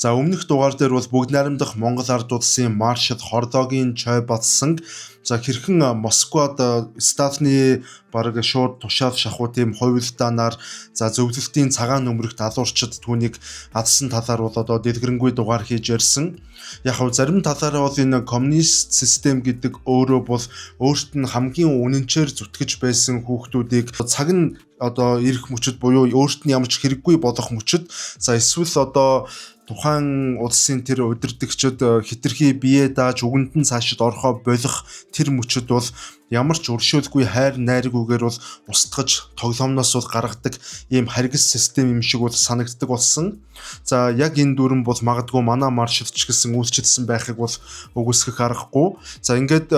За, өмнөх дугаар дээр бол бүгд найрамдах Монгол ард улсын маршал Хорлогийн Чойбалсан, за, хэрхэн Москвад Сталины бараг шууд тушаал шахуу тийм хувилдаанаар, за, зөвлөлтийн цагаан нөмрөгт алуурчид түүнийг алсан талаар бол одоо дэлгэрэнгүй дугаар хийж ярьсан. Яг хав зарим талаараа бол энэ коммунист систем гэдэг өөрөө бол өөрт нь хамгийн үнэнчээр зүтгэж байсан хүүхдүүдийг цаг нь одоо ирэх мөчөд буюу өөрт нь ямар ч хэрэггүй болох мөчөд, за, эсвэл одоо тухайн улсын тэр удирдагчид хэтэрхий бие дааж үгэнд нь цаашид орохоо болох тэр мөчөд бол ямар ч өршөөлгүй, хайр найргүйгээр бол устгаж, тоглоомноос бол гаргадаг ийм харгас систем юм шиг бол санагддаг болсон. За, яг энэ дүрэн бол магадгүй манай маршалч гэсэн үйлчилсэн байхыг бол үгүйсгэх аргагүй. За, ингээд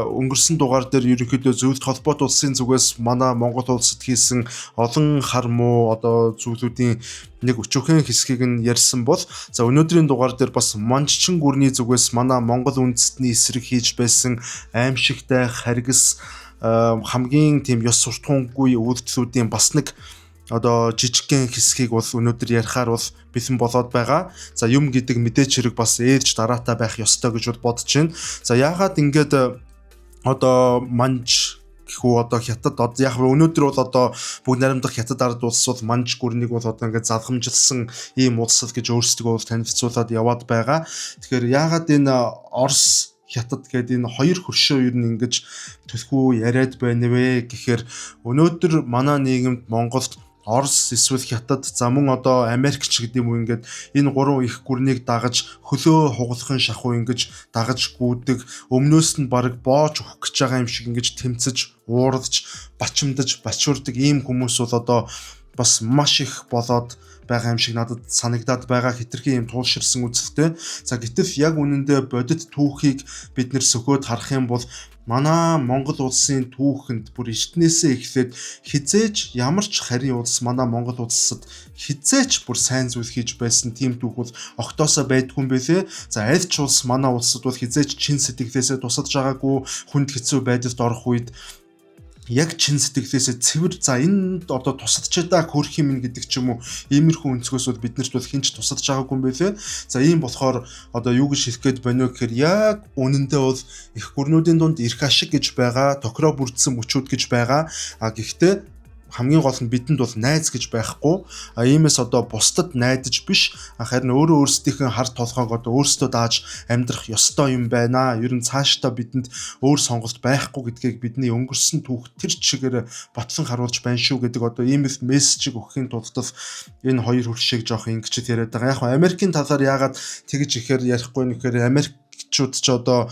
өнгөрсөн дугаар дээр ерөнхийдөө зөвлөлт холбоот улсын зүгээс манай Монгол улсад хийсэн олон хар муу одоо зүйлүүдийн нэг өчүүхэн хэсгийг нь ярьсан бол, за, өнөөдрийн дугаар дээр бас Манжчин гүрний зүгээс манай Монгол үндэстний эсрэг хийж байсан аимшигтай, харгас, хамгийн тийм ёс суртахуунгүй үйлдэлүүдийн бас нэг одоо жижигхэн хэсгийг бол өнөөдөр ярихаар бол бэлэн болоод байгаа. За, юм гэдэг мэдээч хэрэг бас ээлж дараатай байх ёстой гэж бол бодож байна. За, яагаад ингээд одоо манж гэхүү одоо хятад, одоо яг өнөөдөр бол одоо бүгд найрамдах хятад ард улс бол манж гүрнийг бол одоо ингээд залгамжилсан ийм улс гэж өөрсдөө бол танилцуулаад яваад байгаа. Тэгэхээр яагаад энэ Орос, хятад гэдэг энэ хоёр хөршөө ер нь ингэж төлхөө яриад байна вэ гэхээр өнөөдөр манай нийгэмд, Монголд Орос эсвэл Хятад, за, мөн одоо Америк ч гэдэг юм уу, ингээд энэ гурван их гүрнийг дагаж хөлөө хугалахын шахуу ингэж дагаж гүйдэг, өмнөөс нь бараг боож өгөх гэж байгаа юм шиг ингэж тэмцэж, уурдж, бачимдаж, бачуурдаг ийм хүмүүс бол одоо бас маш их болоод байгаа юм шиг надад санагдаад байгаа, хэтэрхий юм туулширсан үзэлтэй. За, гэтэл яг үнэндээ бодит түүхийг бид нэр сөхөөд харах юм бол манай Монгол улсын түүхэнд бүр эртнээсээ эхлээд хэзээ ч ямар ч харийн улс манай Монгол улсад хэзээ ч бүр сайн зүйл хийж байсан тийм түүх бол огтоосоо байдгүй юм билээ. За, аль ч улс манай улсад бол хэзээ ч чин сэтгэлээсээ тусалж байгаагүй. Хүнд хэцүү байдалд орох үед яг чин сэтгэлээсээ цэвэр, за, энэ одоо тусалж даа хөрх юм гэдэг ч юм уу, иймэрхүү өнцгөөс бол бид нарт бол хэн ч тусалж байгаагүй юм билээ. За, ийм болохоор одоо юу гэж хэлэх гээд байна вэ гэхээр яг үнэндээ бол их гүрнүүдийн дунд эрх ашиг гэж байгаа, тохироо бүрдсэн мөчүүд гэж байгаа. А гэхдээ хамгийн гол нь бидэнд бол найз гэж байхгүй. А иймээс одоо бусдад найдаж биш, харин өөрөө өөрсдийнхээ хар толгойг одоо өөрсдөө дааж амьдрах ёстой юм байна. Ер нь цаашдаа бидэнд өөр сонголт байхгүй гэдгийг бидний өнгөрсөн түүх тэр чигээр батлан харуулж байна шүү гэдэг одоо ийм их мессежийг өгөхийн тулд энэ хоёр хөршийг жоох ингэж яриад байгаа. Яг нь Америкийн талаар яагаад тэгж ихээр ярихгүй нэхээр Америкчууд ч одоо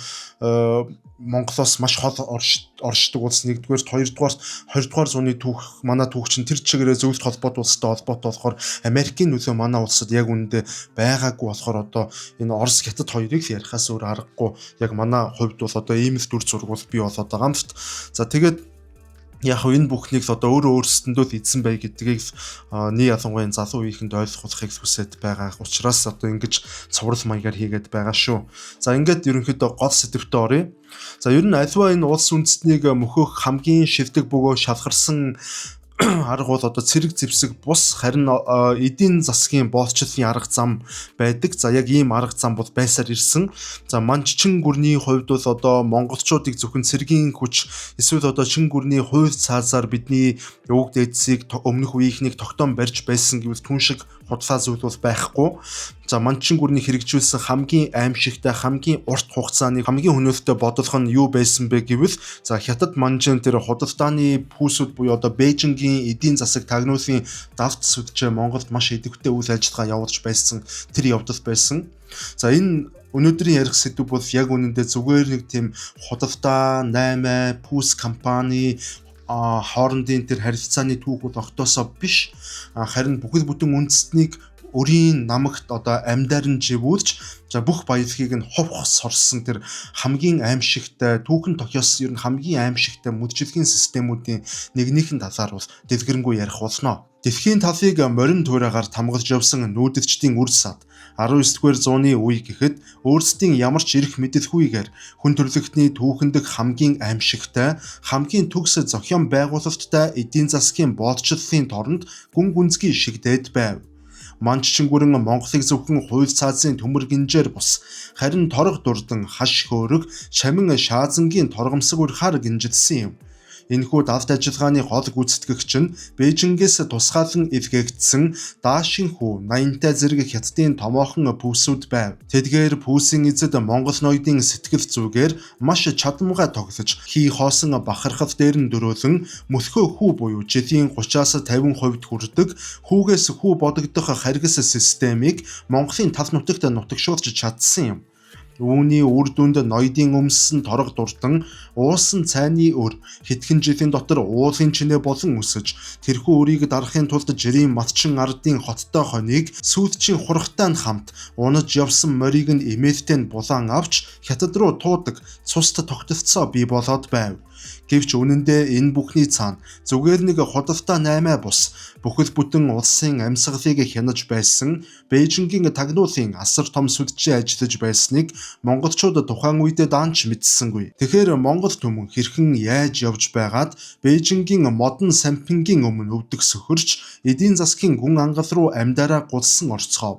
Монголоос маш хол оршдог улс нэгдүгээр, хоёрдугаар 20 дугаар зууны түүх, манай түүх чинь тэр чигээрээ зөвлөлт холбоот улстай холбоотой болохоор Америкийн нөлөө манай улсад яг үнэндээ байгаагүй болохоор одоо энэ Орос, Хятад хоёрыг л ярихаас өөр аргагүй. Яг манай хувьд бол одоо ийм л дүр зураг бол бий болоод байгаа юм л. За, тэгээд яг хав энэ бүхнийг л одоо өөрөө өөрсдөндөө л эзэн бай гэдгийг нэг ялангуяа залуу үеийнхэнд ойлгуулахыг хүсэж байгаа учраас одоо ингэж цуврал маягаар хийгээд байгаа шүү. За, ингээд ерөнхийдөө гол сэдэвтээ оръё. За, ер нь аливаа энэ улс үндэстнийг мөхөх хамгийн шилдэг бөгөө шалгарсан арга бол одоо цэрэг зэвсэг бус, харин эдийн засгийн боолчлолын арга зам байдаг. За, яг ийм арга зам бол байсаар ирсэн. За, Манжчин гүрний хувьд бол одоо монголчуудыг зөвхөн цэргийн хүч эсвэл одоо чин гүрний хууль цаазаар бидний өвөг дээдсийг, өмнөх үеийнхнийг тогтоон барьж байсан гэвэл түн шиг худлаа зүйл бол байхгүй. За, Манчин гүрний хэрэгжүүлсэн хамгийн аимшигтай, хамгийн урт хугацааны, хамгийн хөнөөлттэй бодлого нь юу байсан бэ гэвэл, за, хятад манжин тэр худалдааны пүүсүүд буюу одоо Бээжингийн эдийн засаг тагнуулын давт сүджээ Монголд маш идэвхтэй үйл ажиллагаа явуулж байсан тэр явдал байсан. За, энэ өнөөдрийн ярих сэдэв бол яг үнэндээ зүгээр нэг тийм худалдаа, 8 пүүс компани хоорондын тэр харилцааны түүх бол огтоосоо биш. Харин бүхэл бүтэн үндэстнийг өрийн намагт одоо амьдаар нь живүүлж, за, бүх баялагийг нь хувх сорсон тэр хамгийн аимшигтай түүхэн тохиос, ер нь хамгийн аимшигтай мөджилгийн системүүдийн нэгнийхэн талаар бол дэлгэрэнгүй ярих болно. Дэлхийн талыг морин туурайгаар тамгалж явсан нүүдэлчдийн үр сад 19-р зууны үе гэхэд өөрсдийн ямар ч эрх мэдэлгүйгээр хүн төрөлхтний түүхэндх хамгийн аимшигтай, хамгийн төгс зохион байгуулалттай эдийн засгийн боолчлолын торонд гүн гүнзгий шигдээд байв. Манччингүрэн Монголыг зөвхөн хууль цаазын төмөр гинжээр бус харин торго дурдан хаш хөөрөг шамин шаазангийн торгомсог урихаар гинжилсэн юм. Энэхүү далд ажиллагааны гол гүйцэтгэгч нь Бээжингээс тусгаалan илгээгдсэн Даашин хүү 80-тай зэрэг Хятадын томоохон пүүсүүд байв. Тэдгээр пүүсийн эзэд Монгол ноёдын сэтгэл зүгээр маш чадамгай тоглож хий хоосон бахархал дээр нь дөрөөлөн мөлхөө хүү буюу жилийн 30-аас 50% хүрдэг хүүгээс хүү бодогдох харгас системийг Монголын тал нутагт нутагшуулж чадсан юм. Үүний үр дүнд ноёдын өмссөн торго дурдан уусан цайны өр хэдхэн жилийн дотор уулын чинээ болон өсөж тэрхүү өрийг дарахын тулд жирийн матчин ардын хоттой хоныг сүүлчийн хурагтай нь хамт унаж явсан морийг нь эмээлтэй нь булаан авч Хятад руу туудаг цуст тогтолцоо бий болоод байв. Гэвч үнэндээ энэ бүхний цаана зүгээр нэг худалдаа наймаа бус бүхэл бүтэн улсын амьсгалыг хянаж байсан Бээжингийн тагнуулын асар том сүджээ ажиллаж байсныг монголчууд тухайн үедээ даанч мэдсэнгүй. Тэгэхээр Монгол түмэн хэрхэн яаж явж байгаад Бээжингийн модон сампингийн өмнө өвдөх сөхөрч эдийн засгийн гүн ангал руу амьдараа гулсан орцгов.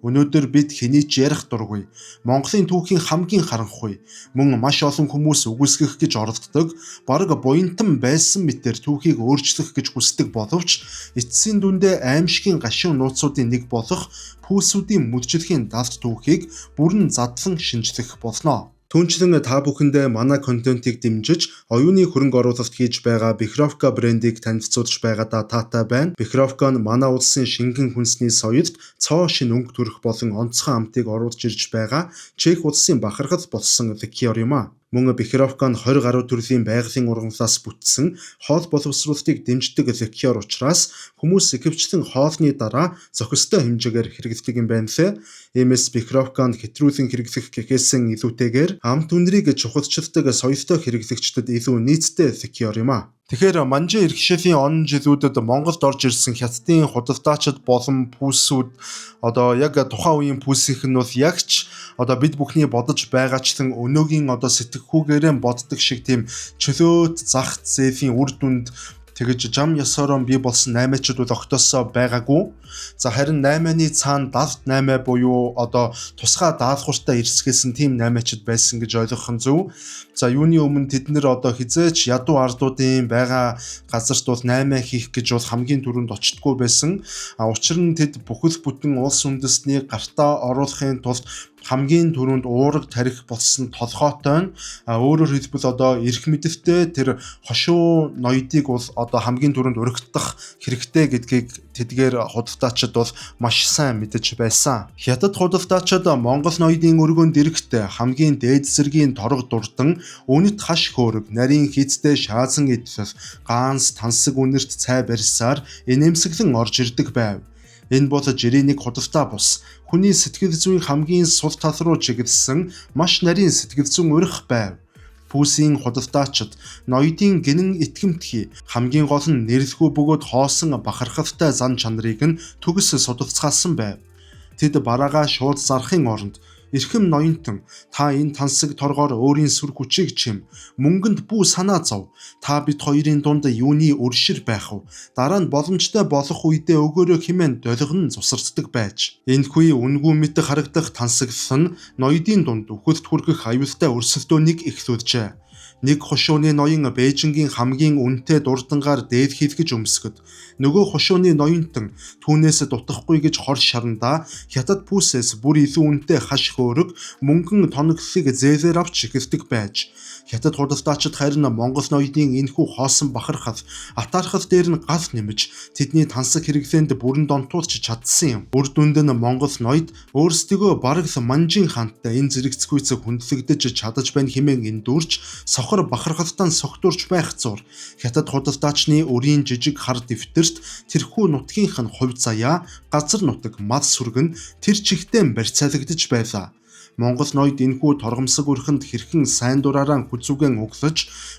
Өнөөдөр бид хэний ч ярих дургүй. Монголын түүхийн хамгийн харанхуй мөн маш олон хүмүүс үгүйсгэх гэж оролддог, бараг буянтан байсан мэтээр түүхийг өөрчлөх гэж хүсдэг боловч эцсийн дүндээ аимшигын гашуун нууцуудын нэг болох пүүсүүдийн мөдчлөхийн далд түүхийг бүрэн задлан шинжлэх болно. Түүнчлэн та бүхэндээ манай контентыг дэмжиж оюуны хөрөнгө оруулалт хийж байгаа Бехровка брендийг танилцуулж байгаадаа таатай байна. Бехровка нь манай улсын шингэн хүнсний соёлд цоо шинэ өнгө төрөх болон онцгой амтыг оруулж ирж байгаа Чех улсын бахархал болсон ликер юм а. Мөн Бехровка нь 20 гаруй төрлийн байгалийн ургамлаас бүтсэн хоол боловсруулалтыг дэмждэг ликер учраас хүмүүс ихэвчлэн хоолны дараа зохистой хэмжээгээр хэрэглэдэг юм байна лээ. Иймээс Бехровка нь хэтрүүлэн хэрэглэх гэхээсэн илүүтэйгээр амт үнэрийг чухалчилдаг соёлтой хэрэглэгчдэд илүү нийцтэй ликер юм а. Тэгэхээр манжин иргэшээлийн он жилүүдэд Монголд орж ирсэн Хятадын худалдаачид болон пүүсүүд одоо яг тухайн үеийн пүүсийнх нь бол яг ч одоо бид бүхний бодож байгаачлан өнөөгийн одоо сэтгэхүйгээрээ боддог шиг тийм чөлөөт зах зээлийн үр дүнд тэгэж жам ёсороо бий болсон наймаачид бол огтосоо байгаагүй. За харин 8-ны цаана 78 буюу одоо тусгай даалгавартай ирсгэлсэн тийм наймаачид байсан гэж ойлгох нь зөв. За юуны өмнө тэд нэр одоо хизээч ядуу ардуудын байгаа газарт бол 8 хийх гэж бол хамгийн түрүүнд очтгүй байсан. А учир нь тэд бүхэл бүтэн улс үндэстнийг гартаа оруулахын тулд хамгийн түрүүнд уураг тарих болсон толгойтой нь өөрөөр хэлбэл одоо эрх мэдэлтэй тэр хошуу ноёдыг бол одоо хамгийн түрүүнд урагтдах хэрэгтэй гэдгийг тэдгээр худалдаачид бол маш сайн мэдэж байсан. Хятад худалдаачид Монгол ноёдын өргөөнд ирэхдээ хамгийн дээд зэргийн торго дурдан үнэт хаш хөөрөг, нарийн хийцтэй шаазан эдлэл, гаанс, тансаг үнэрт цай барьсаар инээмсэглэн орж ирдэг байв. Энэ бол жирийн нэг худалдаа бус хүний сэтгэл зүйн хамгийн сул тал руу чиглэсэн маш нарийн сэтгэл зүйн урих байв. Пүүсийн худалдаачид ноёдын гинэн итгэмтгий хамгийн гол нь нэрлэхүү бөгөөд хоосон бахархалтай зан чанарыг нь төгс судалцгаалсан байв. Тэд бараагаа шууд зарахын оронд эрхэм ноёнтон та энэ тансаг торгоор өөрийн сүр хүчийг чим мөнгөнд бүү санаа зов, та бид хоёрын дунд юуны өршир байх вэ, дараа нь боломжтой болох үедээ өгөөрэй хэмээн долгон цусарддаг байж. Энэхүү үнгүй мэт харагдах тансаглал нь ноёдын дунд үхэлд хүргэх аюултай өрсөлдөөнийг эхлүүлжээ. Нэг хошууны ноён Бээжингийн хамгийн үнэтэй дурдангаар дээлхийлгэж өмсгөд нөгөө хошууны ноёнтон түүнээс дутахгүй гэж хор шарандаа Хятад пүүсээс бүр илүү үнэтэй хаш хөөрөг мөнгөн тоноглолыг зээлээр авч эхэлдэг байж. Хятад худалдаачид харин Монгол ноёдын энэхүү хоосон бахархал атаархал дээр нь гал нэмж тэдний тансаг хэрэглээнд бүрэн донтуулж чадсан юм. Үр дүнд нь Монгол ноёд өөрсдийгөө бараг л манжин хаантай энэ зэрэгцгүйцэг хүндлэгдэж чадаж байна хэмээн эндүрч сохор бахархалтан согтурч байх зур Хятад худалдаачны өрийн жижиг хар дэвтэрт тэрхүү нутгийнх нь хувь заяа, газар нутаг, мал сүрэг нь тэр чигтээ барьцаалагдаж байлаа. Монгол ноёд энэхүү торгомсог өрхөнд хэрхэн сайн дураараа хүзүүгэн өглөж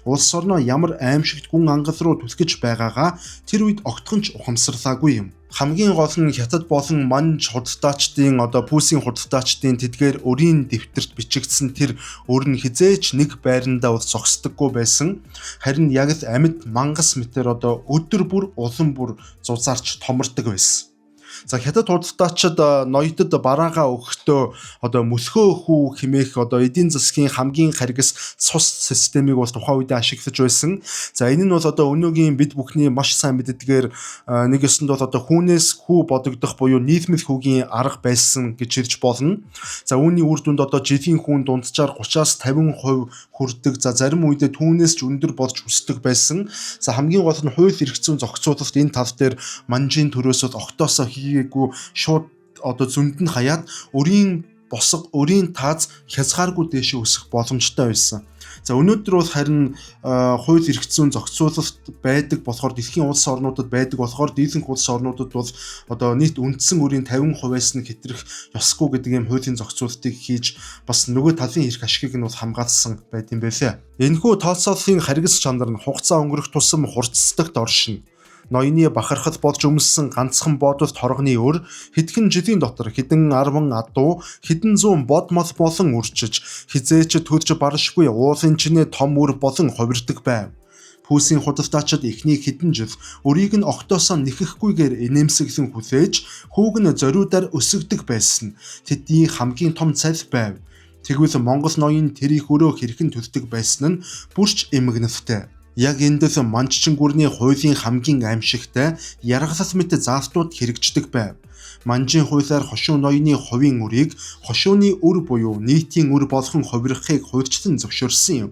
улс орноо ямар аимшигт гүн ангал руу түлхэж байгаагаа тэр үед огтхон ч ухамсарлаагүй юм. Хамгийн гол нь Хятад болон Манж худалдаачдын одоо пүүсийн худалдаачдын тэдгээр өрийн дэвтэрт бичигдсэн тэр өр нь хизээч нэг байрандаа бол зогсдоггүй байсан. Харин яг л амьд мангас мэтэр одоо өдөр бүр улам бүр зузаарч томордог байсан. За, хятад худалдаачид ноёдод бараагаа өгөхдөө одоо мөлхөө хүү хэмээх одоо эдийн засгийн хамгийн харгас цус системийг бол тухайн үедээ ашиглаж байсан. За, энэ нь бол одоо өнөөгийн бид бүхний маш сайн мэддгээр нэг ёсонд бол одоо хүүнээс хүү бодогдох буюу нийлмэл хүүгийн арга байсан гэж хэлж болно. За, үүний үр дүнд одоо жилийн хүүн дунджаар 30-аас 50% хүрдэг. За, зарим үедээ түүнээс ч өндөр болж өсдөг байсан. За, хамгийн гол нь хууль эрх зүйн зохицуулалт энэ тал дээр манжийн төрөөс бол огтоосоо хийгээгүй, шууд одоо зөнд нь хаяад өрийн босго, өрийн тааз хязгааргүй дээшээ өсөх боломжтой байсан. За, өнөөдөр бол харин хууль эрх зүйн зохицуулалт байдаг болохоор, дэлхийн улс орнуудад байдаг болохоор, дийлэнх улс орнуудад бол одоо нийт үндсэн өрийн 50%-аас нь хэтрэх ёсгүй гэдэг ийм хуулийн зохицуултыг хийж бас нөгөө талын эрх ашигыг нь бол хамгаалсан байт юм байлээ. Энэхүү тооцооллын харгас чанар нь хугацаа өнгөрөх тусам хурцдагт оршино. Ноёны бахархал болж өмссөн ганцхан боодол торгоны өр хэдхэн жилийн дотор хэдэн 10 адуу, хэдэн зуун бод мол болон үрчиж, хэзээ ч төрж баршгүй уулын чинээ том үр болон хувирдаг байв. Пүүсийн худалдаачид эхний хэдэн жил өрийг нь огтоосоо нэхэхгүйгээр инээмсэглэн хүлээж, хүүг нь зориудаар өсгөдөг байсан. Тэдний хамгийн том цаль байв. Тэгвэл Монгол ноён тэр их өрөө хэрхэн төлдөг байсан нь бүрч эмгэнэлтэй. Яг эндээс манччин гүрний хуулийн хамгийн аимшигтай яргалал мэт заалтууд хэрэгждэг байв. Манжийн хуулиар хошуу ноёны хувийн үрийг хошууны үр буюу нийтийн үр болгон хувиргахыг хуульчлан зөвшөөрсөн юм.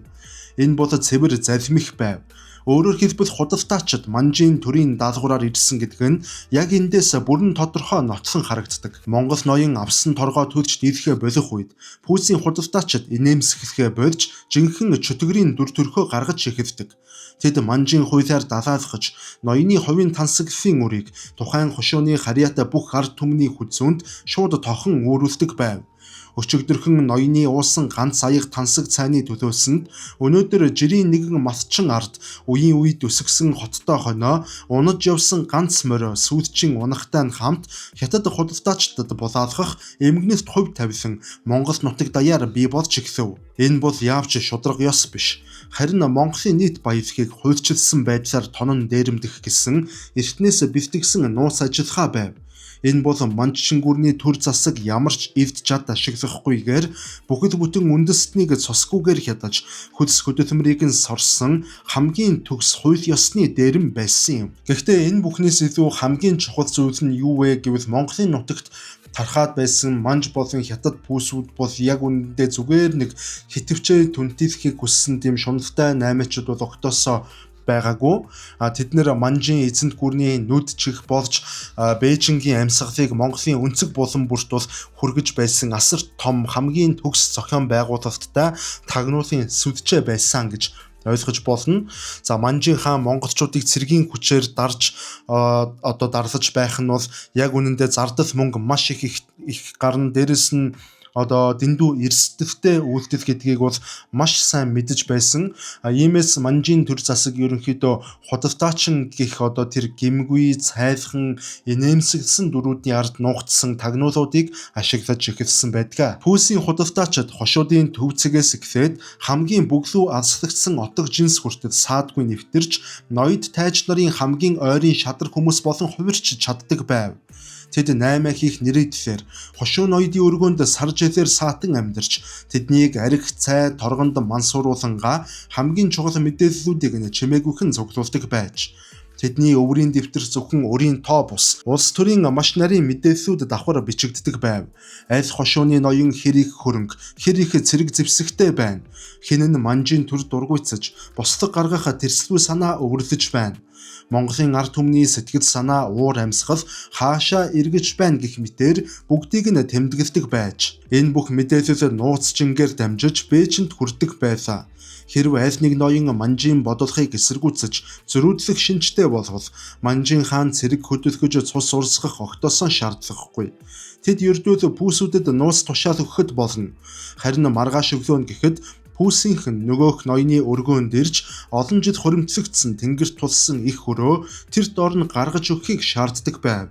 Энэ бол цэвэр залмих байв. Өөрөөр хэлбэл, худалдаачид манжийн төрийн даалгавраар ирсэн гэдэг нь яг эндээс бүрэн тодорхой нотлон харагддаг. Монгол ноён авсан торгоо төлж дийлэхээ болох үед пүүсийн худалдаачид инээмсэглэхээ болж жинхэнэ чөтгөрийн дүр төрхөө гаргаж эхэлдэг. Тэд манжийн хуулиар далаалгаж ноёны хувийн тансаглалын үрийг тухайн хошууны харьяатай бүх ард түмний хүзүүнд шууд тохон үүрүүлдэг байв. Өчигдөрхөн ноёны уусан ганц аяга тансаг цайны төлөөсөнд өнөөдөр жирийн нэгэн масчин ард үеийн үед өсгсөн хоттой хоноо, унаж явсан ганц морио сүүлчийн унахтай нь хамт хятад худалдаачдад булаалгах эмгэнэлт хувь тавилан Монгол нутаг даяар бий болж эхлэв. Энэ бол яавч шударга ёс биш. Харин Монголын нийт баялагийг хуульчилсан байдлаар тонон дээрэмдэх гэсэн эртнээс бэлтгэсэн нууц ажиллагаа байв. Энэ бол манчшингүрний төр засаг ямар ч эвд жад ашиглахгүйгээр бүхэл бүтэн үндэстнийг цусгүйгээр хядаж хөлс хөдөлмөрийг нь сорсон хамгийн төгс хууль ёсны дээрэм байсан юм. Гэхдээ энэ бүхнээс илүү хамгийн чухал зүйл нь юу вэ гэвэл Монголын нутагт тархаад байсан манж болон хятад пүүсүүд бол яг үнэндээ зүгээр нэг хитвчээ түнтийлэхийг хүссэн тийм шуналтай наймаачуд бол огтоосоо байгаагүй. А тэд нэр манжийн эзэнт гүрний нүд чих болж Бээжингийн амьсгалыг Монголын өнцөг булан бүрт бол хүргэж байсан асар том хамгийн төгс зохион байгуулалттай тагнуулын сүджээ байсан гэж ойлгож болно. За, манжийн хаан монголчуудыг цэргийн хүчээр дарж одоо дарлаж байх нь бол яг үнэндээ зардал мөнгө маш их их гарна. Дээрэс нь одоо дэндүү эрсдэлтэй үйлдэл гэдгийг бол маш сайн мэдэж байсан. Иймээс манжийн төр засаг ерөнхийдөө худалдаачин гэх одоо тэр гимгүй, цайлхан, инээмсэглсэн дүрүүдийн ард нуугдсан тагнуулуудыг ашиглаж эхэлсэн байдаг. Пүүсийн худалдаачид хошуудын төв цэгээс эхлээд хамгийн бөглүү алслагдсан отог жинс хүртэл саадгүй нэвтэрч ноёд тайж нарын хамгийн ойрын шадар хүмүүс болон хувирч чаддаг байв. Тэд 8 хийх нэрийдлэр хошуу ноёдын өргөөнд сар жилээр саатан амьдарч тэднийг арх цай торгонд мансууруулангаа хамгийн чухал мэдээллүүдийг нь чимээгүйхэн цуглуулдаг байж тэдний өврийн дэвтэр зөвхөн өрийн тоо бус улс төрийн маш нарийн мэдээллүүд давхар бичигддэг байв. Аль хошууны ноён хэр их хөрөнгө, хэр их цэрэг зэвсэгтэй байна. Хэн нь манжийн төр дургуйцаж, бослог гаргах тэрслүү санаа өвөрлөж байна. Монголын ард түмний сэтгэл санаа, уур амьсгал хаашаа эргэж байна гэх мэтээр бүгдийг нь тэмдэглэдэг байж энэ бүх мэдээлэл нууц жингээр дамжиж Бээжинд хүрдэг байлаа. Хэрв аль нэг ноён манжийн бодлогыг эсэргүүцэж зөрүүдлэх шинжтэй болвол манжийн хаан цэрэг хөдөлгөж цус урсгах огтосон шаардлагагүй. Тэд ердөө пүүсүүдэд нууц тушаал өгөхөд болно. Харин маргааш өглөө гэхэд пүүсийнх нь нөгөөх ноёны өргөөнд ирж олон жил хуримтлагдсан тэнгэрт тулсан их хөрөө тэр дор нь гаргаж өгөхийг шаарддаг байв.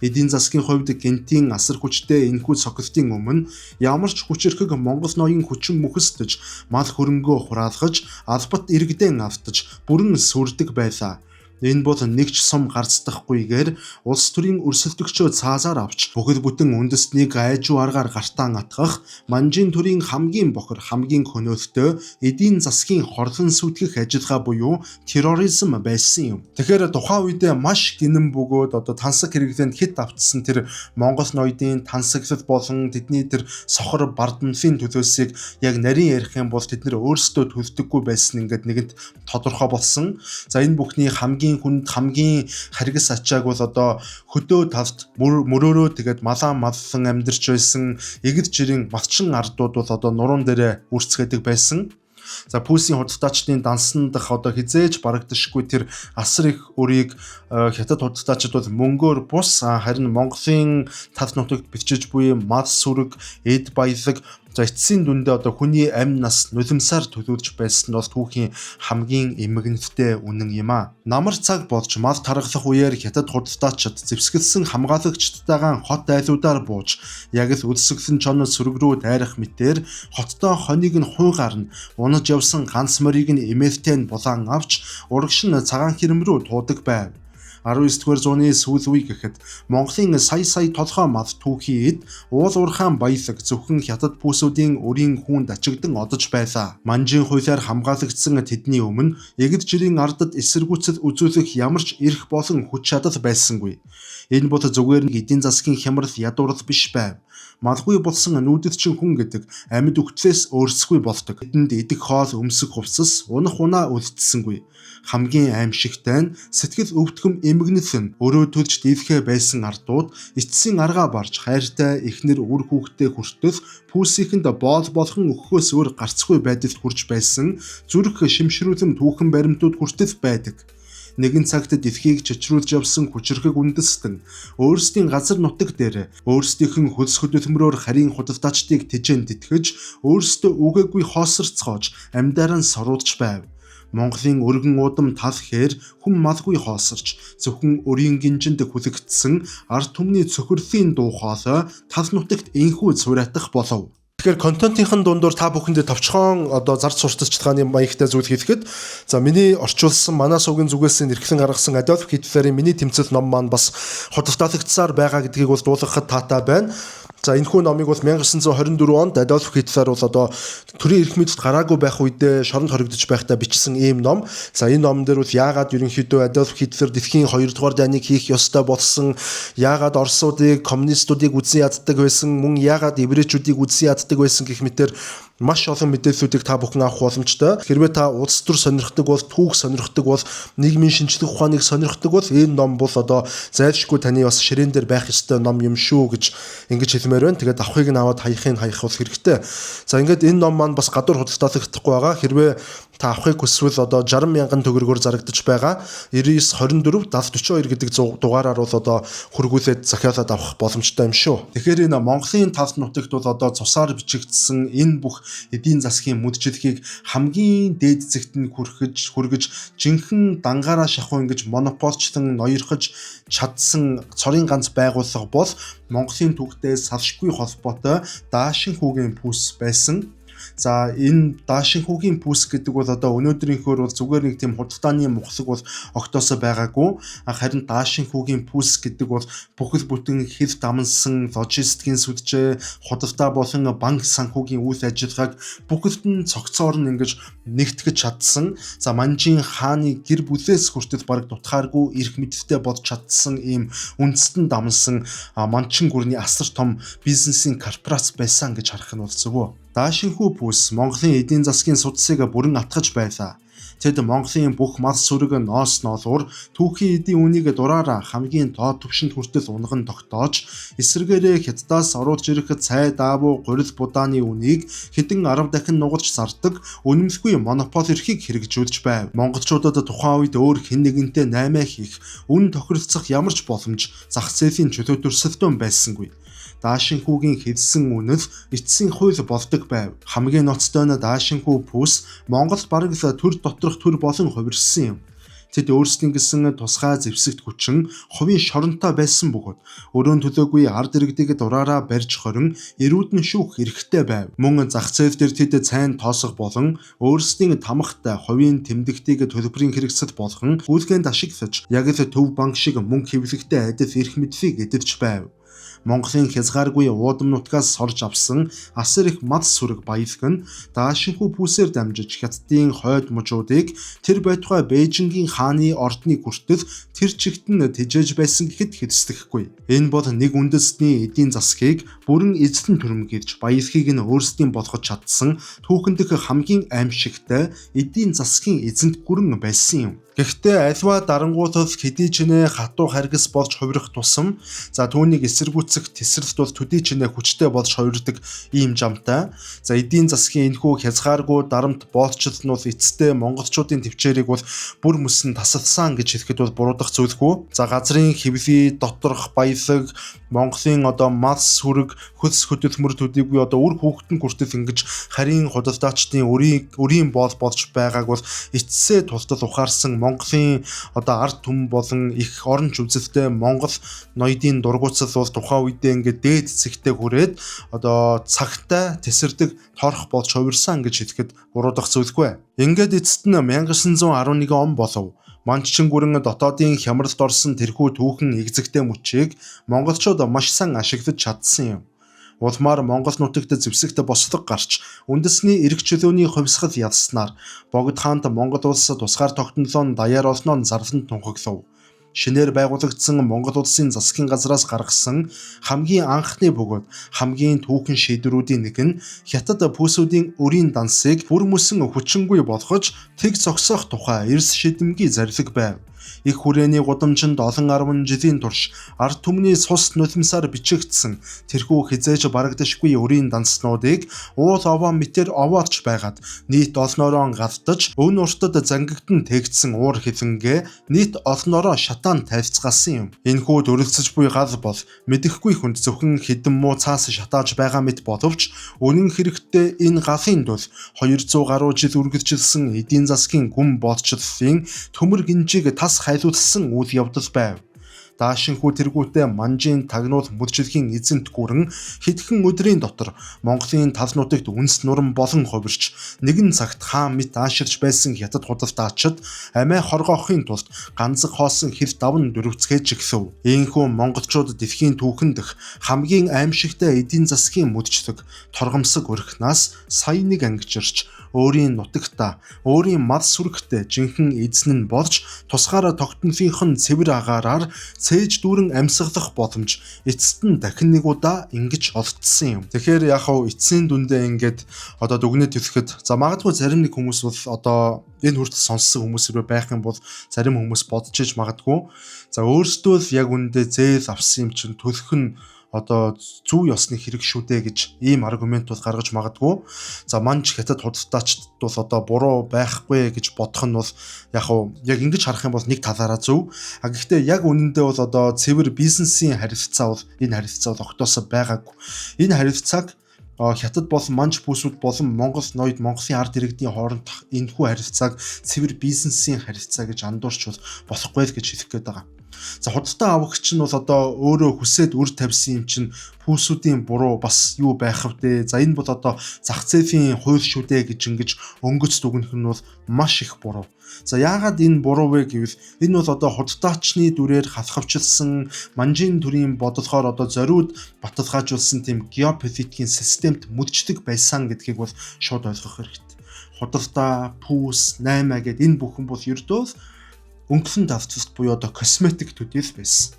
Эдийн засгийн хувьд гэнтийн асар хүчтэй энэхүү цогцолтын өмнө ямар ч хүчирхэг Монгол ноён хүчин мөхөстөж мал хөрөнгөө хураалгаж албат иргэдэн автаж бүрэн сүрдэг байлаа. Энэ бол нэг ч сум гарцдахгүйгээр улс төрийн өрсөлдөгчөө цаазаар авч бүхэл бүтэн үндэстнийг айжуу аргаар гартаан атгах Манжийн төрийн хамгийн бохир, хамгийн хөнөөлтөө эдийн засгийн хорлон сүйтгэх ажиллагаа буюу терроризм байсан юм. Тэгэхээр тухайн үедээ маш гинэн бөгөөд одоо тансаг хэрэглээнд хэт автсан тэр Монгол ноёдын тансаглал болон тэдний тэр сохор бардамлын төлөөсийг яг нарийн ярих юм бол тэд нэр өөрсдөө төлдөггүй байсан ингээд нэгэнт тодорхой болсон. За, энэ бүхний хамгийн хүнд, хамгийн харгас ачааг бол одоо хөдөө талд мөрөөрөө тэгээд малаа маллан амьдарч байсан эгд жирийн малчин ардууд бол одоо нуруунд дээрээ үрцгээдэг байсан. За, пүүсийн худалдаачдын дансан дах одоо хэзээ ч барагдашгүй тэр асар их өрийг хятад худалдаачид бол мөнгөөр бус, харин Монголын тал нутагт бичиж буй мал сүрэг, эд баялаг, за, эцсийн дүндээ одоо хүний амь нас нулимсаар төлөвлөж байсан нь бол түүхийн хамгийн эмгэнэлтэй үнэн юм а. Намар цаг болж мал таргалах үеэр хятад худалдаачид зэвсгэлсэн хамгаалагчдтайгаан хот айлуудаар бууж яг л өлсгөлэн чоноо сүрэг рүү дайрах мэтээр хоттоо хоныг нь хуйгаар нь унаж явсан ганц морийг нь эмээлтэй нь булаан авч урагш нь цагаан хэрэм рүү туудаг байв. 19 дугаар зууны сүүл үе гэхэд Монголын сая сая толгой мал, түүхий эд, уул уурхаан баялаг зөвхөн хятад пүүсүүдийн өрийн хүүнд ачигдан одож байлаа. Манжийн хуулиар хамгаалагдсан тэдний өмнө эгд жирийн ардад эсэргүүцэл үзүүлэх ямар ч эрх болон хүч чадал байсангүй. Энэ бол зүгээр нэг эдийн засгийн хямрал, ядуурл биш байв. Малгүй болсон нүүдэлчин хүн гэдэг амьд үхтлээс өөрсгүй болдог. Тэдэнд идэх хоол, өмсөх хувцас, унах унаа үлдсэнгүй. Хамгийн аимшигтай нь сэтгэл өвдгөм эмгэнэл нь өрөө төлж дийлхээ байсан ардууд эцсийн аргаа барж хайртай эхнэр, үр хүүхдээ хүртэл пүүсийнхэнд боол болгон өгөхөөс өөр гарцгүй байдалд хүрч байсан зүрх шимшрүүлэм түүхэн баримтууд хүртэл байдаг. Нэгэн цагт дэлхийг чичрүүлж явсан хүчирхэг үндэстэн өөрсдийн газар нутаг дээр өөрсдийнх нь хөлс хөдөлмөрөөр харийн худалдаачдыг тэжээн тэтгэж, өөрсдөө үгээгүй хоосорцоож амьдаараа соруудж байв. Монголын өргөн уудам тал хээр хүн малгүй хоосорч зөвхөн өрийн гинжинд хүлэгдсэн ард түмний цөхрөлийн дуу хоолой тал нутагт энхүү цураатах болов. Тэгэхээр контентынхын дундуур та бүхэндээ товчхон одоо зарц сурталчилгааны маягтай зүйл хэлэхэд, за, миний орчуулсан, манай сувгийн зүгээс эрхлэн гаргасан Адольф Гитлерийн "Миний тэмцэл" ном маань бас худалдаалагдсаар байгаа гэдгийг бол дуулгахад таатай байна. За, энэхүү номыг бол 1924 онд Адольф Гитлер бол одоо төрийн эрх мэдэлд гараагүй байх үедээ шоронд хоригдож байхдаа бичсэн ийм ном. За, энэ номон дээр бол яагаад ерөнхийдөө Адольф Гитлер дэлхийн 2 дугаар дайныг хийх ёстой болсон, яагаад Оросуудыг, коммунистуудыг үзэн яддаг байсан, мөн яагаад еврейчүүдийг үзэн яддаг байсан гэх мэтээр маш олон мэдээллүүдийг та бүхэн авах боломжтой. Хэрвээ та улс төр сонирхдаг бол, түүх сонирхдаг бол, нийгмийн шинжлэх ухааныг сонирхдаг бол энэ ном бол одоо зайлшгүй таны бас ширээн дээр байх ёстой ном юм шүү гэж ингэж хэлмээр байна. Тэгээд авахыг нь аваад хаяхыг хаях бол хэрэгтэй. За, ингээд энэ ном маань бас гадуур худалдаалагдахгүй байгаа. Хэрвээ та авахыг хүсвэл одоо 60 мянган төгрөгөөр зарагдаж байгаа. 99 24 70 42 гэдэг дугаараар бол одоо хүргүүлээд захиалаад авах боломжтой юм шүү. Тэгэхээр энэ Монголын тал нутагт бол одоо цусаар бичигдсэн энэ бүх эдийн засгийн мөдчлөгийг хамгийн дээд зэгт нь хүргэж жинхэнэ дангаараа шахуу ингэж монополчлон ноёрхож чадсан цорын ганц байгууллага бол Монголын түүхтэй салшгүй холбоотой Даашин хүүгийн пүүс байсан. За, энэ Даашин хүүгийн пүүс гэдэг бол одоо өнөөдрийнхөөр бол зүгээр нэг тийм худалдааны мухлаг бол огтоосоо байгаагүй. Харин Даашин хүүгийн пүүс гэдэг бол бүхэл бүтэн хил дамнасан логистикийн сүлжээ, худалдаа болон банк санхүүгийн үйл ажиллагааг бүхэлд нь цогцоор нь ингэж нэгтгэж чадсан. За, Манжийн хааны гэр бүлээс хүртэл бараг дутхааргүй эрх мэдэлтэй болж чадсан ийм үндэстэн дамнасан манчин гүрний асар том бизнесийн корпорац байсан гэж харах нь бол зөв. Даашинхүү пүүс Монголын эдийн засгийн судсыг бүрэн атгаж байлаа. Тэд Монголын бүх мал сүрэг, ноос ноолуур, түүхий эдийн үнийг дураараа хамгийн доод түвшинд хүртэл унган тогтоож, эсрэгээрээ хятадаас оруулж ирэх цай, даавуу, гурил будааны үнийг хэдэн 10 дахин нугалж зардаг үнэмлэхгүй монопол эрхийг хэрэгжүүлж байв. Монголчуудад тухайн үед өөр хэн нэгэнтэй наймаа хийх, үн тохиролцох ямар ч боломж, зах зээлийн чөлөө төрсөлтөн байсангүй. Даашинхүүгийн хэлсэн үнэл эцсийн хууль болдог байв. Хамгийн ноцтой нь Даашинхүү пүүс Монголд бараг л төр доторх төр болон хувирсан юм. Тэд өөрсдийн гэсэн тусгай зэвсэгт хүчин хувийн шоронтой байсан бөгөөд өрөөн төлөөгүй ард иргэдийг дураараа барьж хорин эрүүдэн шүүх эрхтэй байв. Мөн зах зээл дээр тэд сайн тоосох болон өөрсдийн тамхтай хувийн тэмдэгтийг төлбөрийн хэрэгсэл болгон гүйлгээнд ашиглаж яг л төв банк шиг мөнгө хэвлэхтэй адил эрх мэдлийг эдэлж байв. Монголын хязгааргүй уудам нутгаас сорж авсан асар их мал сүрэг баялаг нь даашинхүү пүүсээр дамжиж Хятадын хойд мужуудыг тэр байтугай Бээжингийн хааны ордныг хүртэл тэр чигт нь тэжээж байсан гэхэд хэрэгслэхгүй. Энэ бол нэг үндэстний эдийн засгийг бүрэн эзлэн түрэмгийлж баялагийг нь өөрсдийн болгож чадсан түүхэн дэх хамгийн аимшигтай эдийн засгийн эзэнт гүрэн байсан юм. Гэхдээ альва дарангуутал хэдий ч нэ хатуу харгас болж хувирах тусам за түүнийг эсэргүүцэх тесрэлт бол төдий ч нэ хүчтэй болж хувирдаг ийм жамтай. За эдийн засгийн энэхүү хязгааргүй дарамт боолчлол нь бол эцэстээ монголчуудын төвчээрийг бол бүр мөсөн тасалсан гэж хэлэхэд бол буруудах зүйлгүй. За газрын хэвлий доторх баялаг Монголын одоо мал сүрэг хөлс хөдөлмөр төдийгүй одоо үр хүүхдэн хүртэл ингэж харийн худалдаачдын өрийн боол болж байгааг бол эцсээ тултал ухаарсан Монголын одоо ард түмэн болон их орон үзэлтэй Монгол ноёдын дургуутсал бол тухайн үедээ ингээд дээд цэгтээ хүрээд одоо цагтай тэсэрдэг торох болж хувирсан гэж хэлэхэд буруудах зүйлгүй. Ингээд эцэст нь 1911 он болов. Манччин гүрэн дотоодын хямралд орсон тэрхүү түүхэн эгзэгтэй мөчийг монголчууд маш сайн ашиглаж чадсан юм. Улмаар Монгол нутагт зэвсэгт бослого гарч үндэсний эрх чөлөөний хувьсгал ялснаар Богд хаант Монгол улс тусгаар тогтнолоо даяар олноо зарлан тунхаглав. Шинээр байгуулагдсан Монгол улсын засгийн газраас гаргасан хамгийн анхны бөгөөд хамгийн түүхэн шийдвэрүүдийн нэг нь Хятад пүүсүүдийн өрийн дансыг бүр мөсөн хүчингүй болгож тэг зогсоох тухай эрс шидэмгийн зарлиг байв. Их хүрээний гудамжинд олон арван жилийн турш ард түмний цус нулимсаар бичигдсэн тэрхүү хизээж барагдашгүй өрийн данснуудыг уул овоо мэтэр овоолж байгаад нийт олноороо галдаж өн уртад зангигдан тэгдсэн уур хилэнгээ нийт олноороо шатаан тайлцгаасан юм. Энэхүү дүрэлцэж буй гал бол мэдэхгүй хүнд зөвхөн хэдэн муу цаас шатааж байгаа мэт боловч үнэн хэрэгтээ энэ галын тул 200 гаруй жил үргэлжилсэн эдийн засгийн гүн боолчлолын төмөр гинжийг тас хайлуулсан үйл явдал байв. Даашинхүү тэргүүтээ манжийн тагнуул мөржлөгийн эзэнт гүрэн хэдхэн өдрийн дотор Монголын тал нутагт үнс нуран болон хувирч нэгэн цагт хаан мэт ааширч байсан хятад худалдаачид амиа хоргоохын тулд ганцаг хоосон хил давн дөрвцгээж эхлэв. Ийхүү монголчууд дэлхийн түүхэн дэх хамгийн аимшигтай эдийн засгийн мөдчлөг торгомсог өрхнаас сая нэг ангижирч өөрийн нутагта өөрийн мал сүрэгтэй жинхэнэ эзэн нь болж тусгаараа тогтнолынх нь цэвэр агаараар цээж дүүрэн амьсгалах боломж эцэст нь дахин нэг удаа ингэж олдсон юм. Тэгэхээр яг хав эцсийн дүндээ ингээд одоо дүгнэлт хэлэхэд за магадгүй зарим нэг хүмүүс бол одоо энэ хүртэл сонссон хүмүүс хэрвээ байх юм бол зарим хүмүүс бодож иж магадгүй. За өөрсдөө л яг үндэ зээл авсан юм чинь төлөх нь одоо зүү ёсны хэрэг шүү дээ гэж ийм аргумент бол гаргаж магадгүй. За манж хятад худалдаачдад бол одоо буруу байхгүй гэж бодох нь бол яг уу яг ингэж харах юм бол нэг талаараа зөв. А гэхдээ яг үнэндээ бол одоо цэвэр бизнесийн харилцаа бол энэ харилцаа бол огтоосоо байгаагүй. Энэ харилцааг Хятад болон манж пүүсүүд болон Монгол ноёд Монголын ард иргэдийн хоорондох энэхүү харилцааг цэвэр бизнесийн харилцаа гэж андуурч бол болохгүй л гэж хэлэх гээд байгаа. За худалдан авагч нь бол одоо өөрөө хүсээд үр тавьсан юм чинь пүүсүүдийн буруу бас юу байх вэ? За энэ бол одоо зах зээлийн хууль шүү дээ гэж ингэж өнгөц дүгнэх нь бол маш их буруу. За яагаад энэ буруу вэ гэвэл энэ бол одоо худалдаачны дүрээр халахвчилсан манжийн төрийн бодлогоор одоо зориуд баталгаажуулсан тийм геополитикийн системт мөдчдөг байсан гэдгийг бол шууд ойлгох хэрэгтэй. Худалдаа, пүүс, 8 гэдэг энэ бүхэн бол ердөө өнгөлөн давталт буюу одоо косметик төдийл байсан.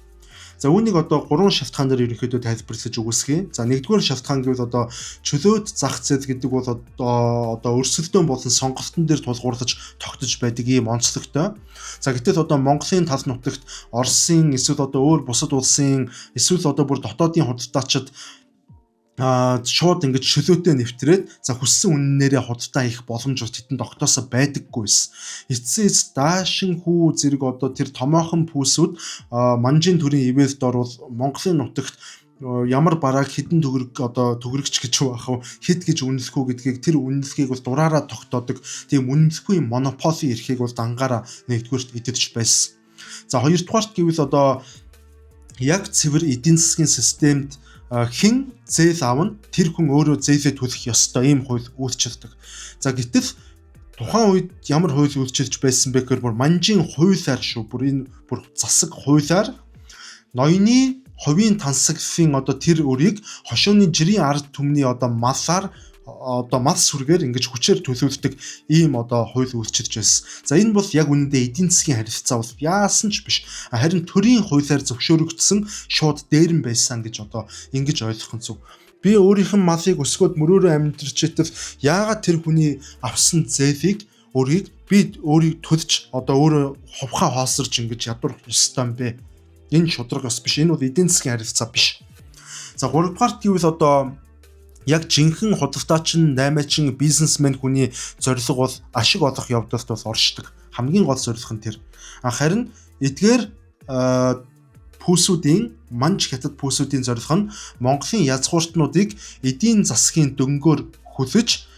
За үүнийг одоо гурван шалтгаан дээр ерөнхийдөө тайлбарлаж өгөөсгий. За нэгдүгээр шалтгаан гэвэл одоо чөлөөт зах зээл гэдэг бол одоо өрсөлдөөн болон сонголтон дээр тулгуурлаж тогтож байдаг ийм онцлогтой. За гэтэл одоо Монголын тал нутагт Оросын эсвэл одоо өөр бусад улсын эсвэл одоо бүр дотоодын худалдаачид шууд ингэж чөлөөтэй нэвтрээд за хүссэн үннээрээ худалдаа хийх боломж бас тэдэнд огтоосоо байдаггүй байсан. Эцсийн эц даашин хүү зэрэг одоо тэр томоохон пүүсүүд манжийн төрийн ивэлд орвол Монголын нутагт Ямар барааг хэдэн төгрөг, одоо төгрөгч гэж юу ах вэ, хэд гэж үнэлэх үү гэдгийг, тэр үнэлгээг бол дураараа тогтоодог тийм үнэмлэхгүй монополийн эрхийг бол дангаараа нэгдүгээрт эдэлж байсан. За, хоёрдугаарт гэвэл одоо яг цэвэр эдийн засгийн системд хэн зээл авна, тэр хүн өөрөө зээлээ төлөх ёстой, ийм хууль үйлчилдэг. За, гэтэл тухайн үед ямар хууль үйлчилж байсан бэ гэхээр бүр манжийн хуулиар шүү. Бүр энэ бүр засаг хуулиар ноёны хувийн тансаглалын одоо тэр өрийг хошууны жирийн ард түмний одоо маллаар, одоо мал сүргээр ингэж хүчээр төлөөлдөг ийм одоо хууль үйлчилж байсан. За, энэ бол яг үнэндээ эдийн засгийн харилцаа бол яасан ч биш. Харин төрийн хуулиар зөвшөөрөгдсөн шууд дээрэм байсан гэж одоо ингэж ойлгох нь зөв. Би өөрийнх нь малыг өсгөөд мөрөөрөө амьдарч итэл яагаад тэр хүний авсан зээлийг, өрийг би өөрийг төлж, одоо өөрөө хувхаа хоосорж ингэж ядуурах ёстой юм бэ? Энэ шударга ёс биш. Энэ бол эдийн засгийн харилцаа биш. За, гуравдугаарт гэвэл одоо яг жинхэнэ худалдаачин, наймаачин, бизнесмен хүний зорилго бол ашиг олох явдалд бол оршдог. Хамгийн гол зорилго нь тэр. Харин эдгээр пүүсүүдийн, манж, хятад пүүсүүдийн зорилго нь Монголын язгууртнуудыг эдийн засгийн дөнгөөр хөлөж,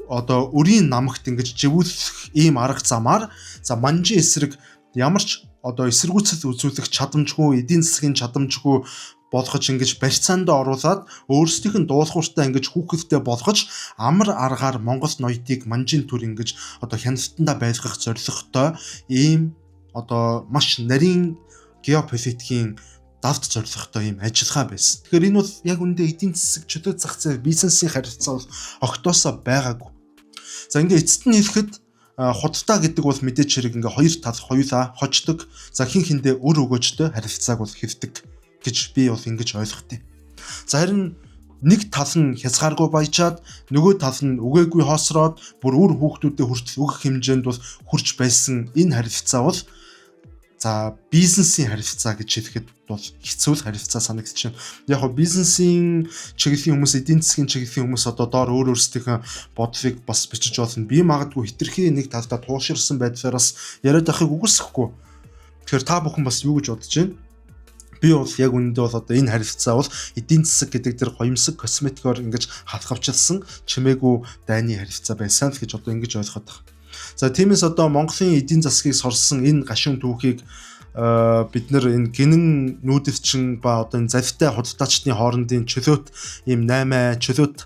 одоо өрийн намагт ингэж живүүлэх ийм арга замаар, за, манжийн эсрэг ямар ч одоо эсэргүүцэл үзүүлэх чадамжгүй, эдийн засгийн чадамжгүй болгож ингэж барьцаандаа оруулаад, өөрсдийнх нь дуулууртаа ингэж хүүхэдтэй болгож, амар аргаар Монгол ноёдыг манжийн төр ингэж одоо хяналтандаа байлгах зорилготой ийм одоо маш нарийн геополитикийн давт зорилготой ийм ажиллагаа байсан. Тэгэхээр энэ бол яг үндэ эдийн засаг, чөлөө зах зээл, бизнесийн харилцаа бол огтоосоо байгаагүй. За, ингээ эцэст нь хэлэхэд худалдаа гэдэг бол мэдээч хэрэг ингээ хоёр тал хоёулаа хождог. За, хин хиндээ үр өгөөжтэй харилцааг бол хэвдэг гэж би бол ингэж ойлгохтой. За, харин нэг тал нь хязгааргүй баяжаад, нөгөө тал нь үгээгүй хоосроод, бүр үр хүүхдүүдэд хүртэл өгөх хэмжээнд бол хүрч байсан энэ харилцаа бол, за, бизнесийн харилцаа гэж хэлэхэд бол хэцүү л харилцаа санагдаж байна. Яг хоо бизнесийн чиглэлийн хүмүүс, эдийн засгийн чиглэлийн хүмүүс одоо доор өөр өөрсдийнхөө бодлыг бас бичиж болно. Би магадгүй хитрхи нэг талдаа тууширсан байдлаар бас яриад байхыг үгүйсэхгүй. Тэгэхээр та бүхэн бас юу гэж бодож байна? Би бол яг үнэндээ бол одоо энэ харилцаа бол эдийн засаг гэдэг тэр гоёмсог косметикоор ингэж халахвчилсан чимээгүй дайны харилцаа байсан л гэж одоо ингэж ойлгоход байна. За, тиймээс одоо Монголын эдийн засгийг сорсон энэ гашуун түүхийг бид нэр энэ гинэн нүүдэлчин ба одоо энэ залтай худалдаачдын хоорондын чөлөөт ийм 8 чөлөөт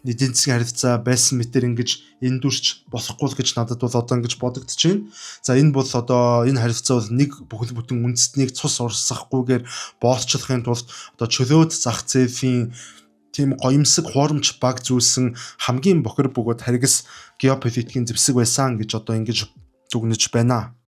эдийн засгийн харилцаа байсан мэтэр ингэж эндүрч болохгүй л гэж надад бол одоо ингэж бодогдож байна. За, энэ бол одоо энэ харилцаа бол нэг бүхэл бүтэн үндэстнийг цус урсгахгүйгээр боолчлохын тулд одоо чөлөөт зах зээлийн тийм гоёмсог хуурамч баг зүүлсэн хамгийн бохир бөгөөд харгас геополитикийн зэвсэг байсан гэж одоо ингэж дүгнэж байна.